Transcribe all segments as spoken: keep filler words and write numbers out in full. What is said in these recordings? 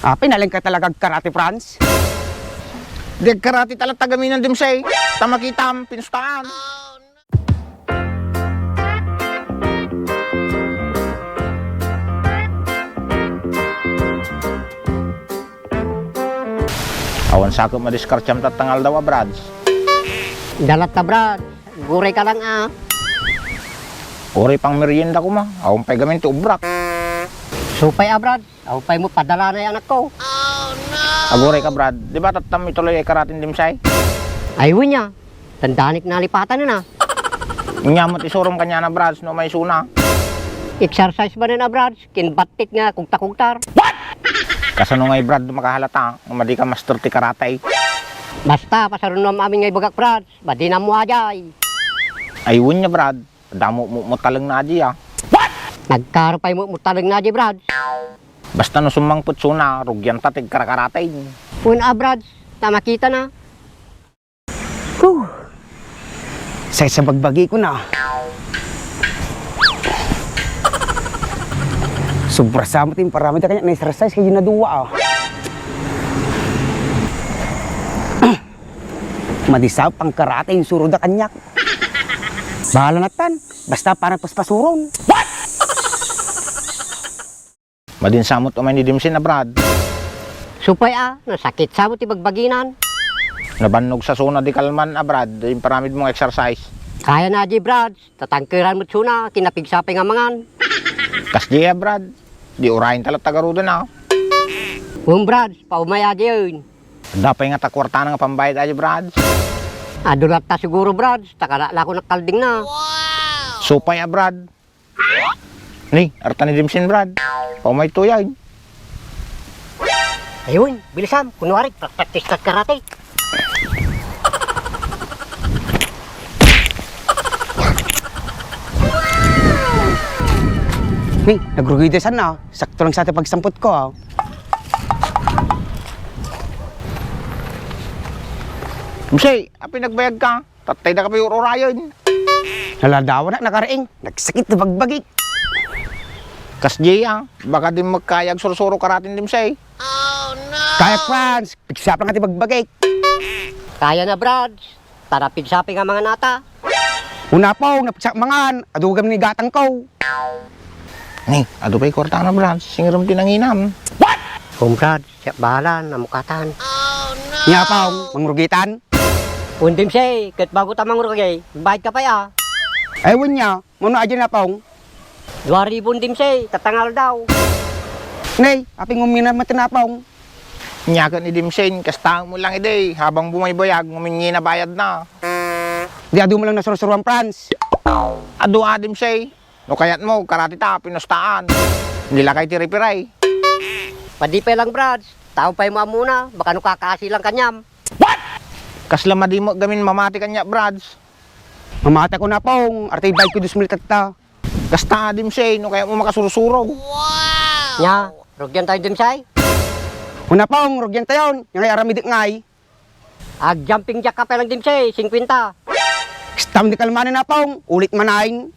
Apay, nalengka talaga agkarate, Franz. Di agkarate talaga tagaminan, Dimsay. Ta makitam, pinustaan. Awan saket madiskartiam tatta nga aldaw a, Brads. Dalatta, Brads. Guray ka lang, a. Uray pang merienda koma. Awan pay gamin ti ubrak. Supay, a, Brads. Awan pay mo padalanay anakko. Aguray ka, Brad. Di ba tattam ituloy ay karatin, Dimsay? Ay, wen ya. Tandanik nalipatan na. Nya met isurom kaniana, Brads, no maisuna. Exercise manen a, Brads, ken battit nga kugta-kugtar. Kasano ngay, Brad, makahalata nga madi ka master ti karate? Basta, pasarunoam amin nga ibagak, Brads. Madinam mo ajay. Ay, wen ya, Brad. Damo mo, mo taleng na aji, a. Nagkaro pay mo, mo taleng na aji, Brad. Basta no sumangpetsona, rugianta ti agkarakaratay. Wen a, Brad, ta makita na. Huh. Say sa bagbagi ko na. Sobra sa mo ti imparamid kaniak, na-exercise kayo na dua, a. Madisa pang karate insuro da kaniak. Bahala na tan. Basta parang paspasuron. Madin samot umay ni Dimsay na, Brad. Supay a, nasakit samot ti bagbaginan. Nabannog sa suna di kalman a, Brad, imparamid mo nga exercise. Kaya na di, Brad. Tatangkeran met suna, kinapigsapay nga mangan. Kas di a, Brad. Di urayen ta latta garuden a. Wen, Brad, paumay a diyen. Adda pay nga ta kuartana nga pambayad a di, Brad. Adu latta siguro, Brad. Ta kada la ko nakalding na. Supay a, Brad. Ni, arta ni Dimsay, Brad. Paumay tuyan. Ayun, bilisam. Kunwari, practice ka karate. Ni, nagrugi di sana. Sakto lang sa ating pagsampot ko, a. Dimsay, apay nagbayag ka? Tattay da ka pay ur-urayen. Naladawan na nakariing. Nagsakit na bagbagik. Kas di a, baka di mo kaya agsursuro karatin, Dimsay. Kaya, Franz. Pigsap lang ati bagbagik. Kaya na, Brad. Tara, pigsapay nga mangan ata. Una po, napigsa mangan. Adu gayam ni gatang ko. Ni, adu pay kuartana, Brad. Singiram ti nanginam. Wen, Brad, siak bahala, namukatan. Nya, Pong, mangrugitan? Wen, Dimsay, ket bago ta mangrugi, bayad ka pay a. Ay, wen nya, mano a di na, Pong? Dua ribu, Dimsay, tatta nga aldaw. Ni, apay nga umina met na, Pong? Nya ket ni Dimsay, kasta mo lang idi, habang bumaybayag, ngumingi na bayad na. Di adu mo lang nasursuruan, Franz. Adu a, Dimsay. No kayat mo, karate ta, pinustaan. Nilakay ti referee. Padi pay lang, Brad. Tao pay mo amuna, baka no kakaasi lang kaniam. Kasla madi mo gamin mamati kaniak, Brad. Mamati ko na, Pong. Arta ibayad ko dos mil tatta. Kasta, Dimsay, no kayat mo makasursuro. Nya, rugian tayo, Dimsay? Una, Pong, rugian tayo. Nya ngay aramidek ngay. Ag-jumping jack ka pay lang, Dimsay, singkwenta. Stam di kalmanin, Apong, ulit manain.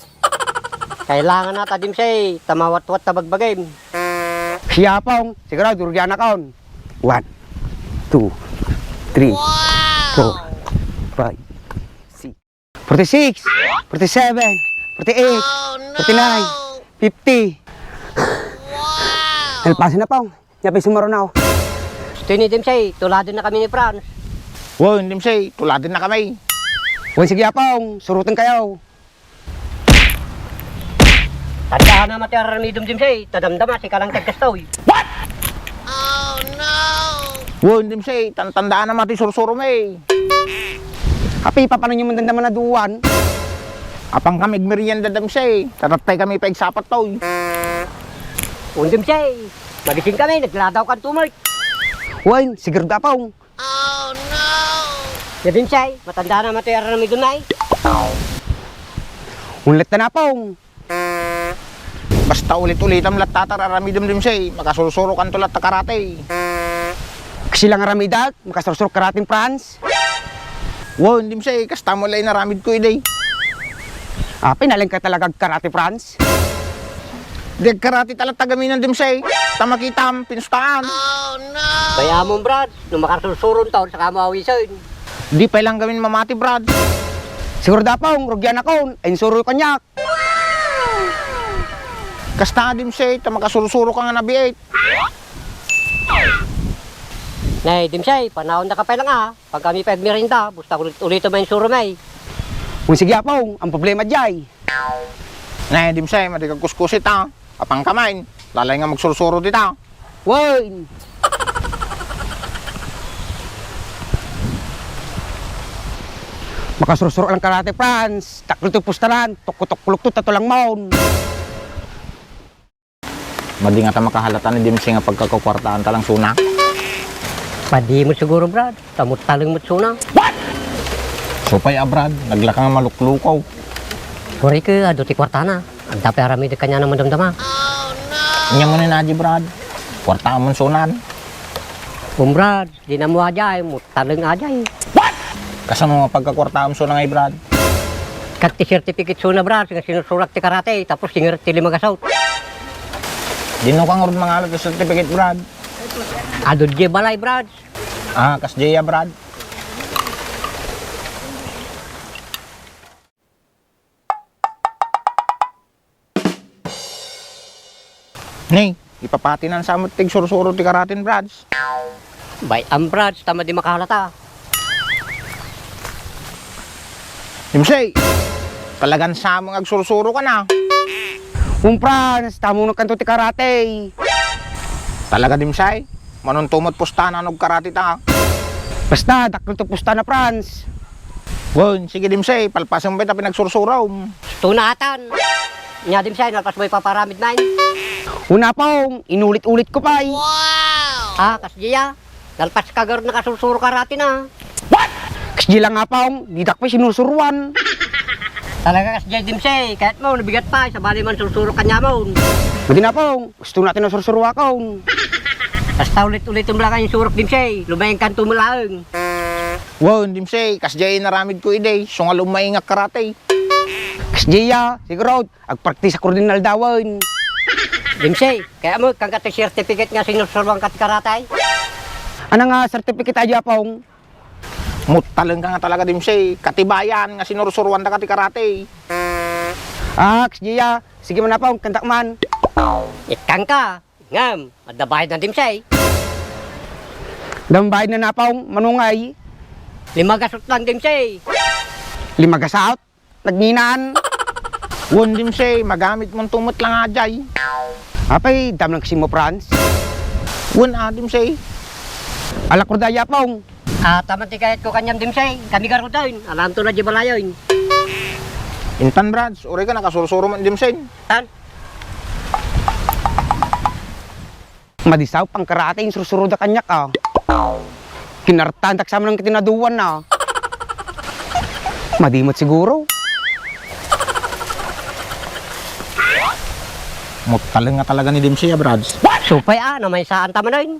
Kailangan na ta, Dimsay, ta mawatwat ta bagbagim. Siya, Apong, sigurado, rugian akon. One, two, three, four, five, six. Forty-six, forty-seven, forty-eight, forty-nine, fifty. Nalpasan na, Pong. Nya pay sumaro na, o. Gusto ni Dimsay, tuladen na kami ni Franz. Wen, Dimsay, tuladen na kami. Wen, sige, Apong, suroten kayo. Tandaan na mati aramidem, Dimsay, ta damdama, sika lang ti agkastoy. Wen, Dimsay, tan-, tandaan na mati sursuro mi. Apay, papanonyo man damdama na duan? Apan kami agmerienda, Dimsay, ta tattay kami pay agsapat toy. Wen, Dimsay, mabisin kami, nagladaw kan tumay. Wen, sigurado, Apong. Ya, Dimsay, matanda na man toy aramidem, ay. Unlet na, Apong. Basta ulit-ulitam latta ti aramidem, Dimsay, makasursuro kanto latta karate. Kasi lang aramidak, makasursuro karating Franz. Wen, Dimsay, kasta mo la inaramid ko idi. Apay, nalengka talaga agkarate Franz. Di agkarate ta latta gaminan, Dimsay. Ta makitam, pinustaan. Bay-am, Brad, no makasursuronto, saka mo awisen. Di pay lang gamin mamati, Brad. Sigurado, Apong, rugian akon, ay insuroyo kaniak. Kasta, Dimsay, ta makasursuroka nga nabiit. Nay, Dimsay, panaonda ka pay lang, a. Pagkami pay agmerienda, basta ulit-ulitom nga insurom. Wen, sige, Apong, ang problema diay. Nay, Dimsay, madi kagkuskusit, a. Apanka manen, laeng nga magsursuro dita. Wen. Makasursuro lang karate, Franz. Dakkel ti pustanan, tukko-tukkolokto, tatulangmon. Madi ngata makahalata ni Dimsay nga pagkakukuartaanta lang isuna? Madi met siguro, Brad. Ta muttaleng met isuna. Supay a, Brad, naglaka nga maluklukaw. Uray ket adu ti kuartana. Adda pay aramidek kaniana madamdama. Ania manen a diay, Brad? Kuartaam isunan. Wen, Brad, dina ammo a diay, muttaleng a diay. Kasano nga pagkakuartaam isuna ngay, Brad? Ket ti certificate isuna, Brad, nga sinursuroak ti karate, tapos singerek ti lima gasut. Dino ka ngarud mangala ti certificate, Brad? Adu diay balay, Brad. A, kasdiay a, Brad. Ni, ipapatinan sa met ti agsursuro ti karaten, Brad. Bay-am, Brad, ta madi makahalata. Dimsay, talagan sa met nga agsursuro ka na. Wen, Franz, ta munekkanto ti karate. Talaga, Dimsay? Manonto met pustana no agkarateta? Basta, dakkel ti pustana, Franz. Wen, sige, Dimsay, palpasem pay ta pinagsursurom. Isuna atan. Ania, Dimsay, nalpas mo ipaparamid manen? Wen, Apong, inulit-ulitko pay. A, kasdiay a. Nalpas ka ngarud nakasursuro karatena. Kasdiay lang, Apong, didak pay sinursuroan. Talaga kasdiay, Dimsay, kayatmo, no bigat pay, sabali mansursuro kaniamon. Madi, Apong, isuna ti nasursuroakon. Basta ulit-ulitom lang nga insurok, Dimsay, lumaengkanto met laeng. Wen, Dimsay, kasdiay inaramidko idi, isu nga lumaengak karate. Kasdiay a, sigurado, agpraktisakon din aldawen. Dimsay, kayatmo, ikkanka ti certificate nga sinursuroanka ti karate? Ania nga certificate a diay, Apong? Muttalengka nga talaga, Dimsay, katibayan nga sinursuroandaka ti karate. A, kasdiay a, sige man, Apong, ikkantak man. Ikkanka. Ngem, adda bayadna, Dimsay. Adda bayadna, Apong, mano ngay? Lima gasut lang, Dimsay. Lima gasut? Nagninan. Wen, Dimsay, magamit monto met lang a diay. Apay, dam lang kasi mo, Franz? Wen, a, Dimsay. Alak ko da, Apong. A, ta met ti kayatko kaniam, Dimsay. Kami garuden. Alanto na diay balayen. Intan, Brad, uray ka nakasursuro met, Dimsay. Tan? Madi sa met pangkarate insursuroda kaniak a. Kinartandak sa met ket inaduanna. Madi met siguro. Muttaleng nga talaga ni Dimsay a, Brads. Supay a, namaysaanta manen.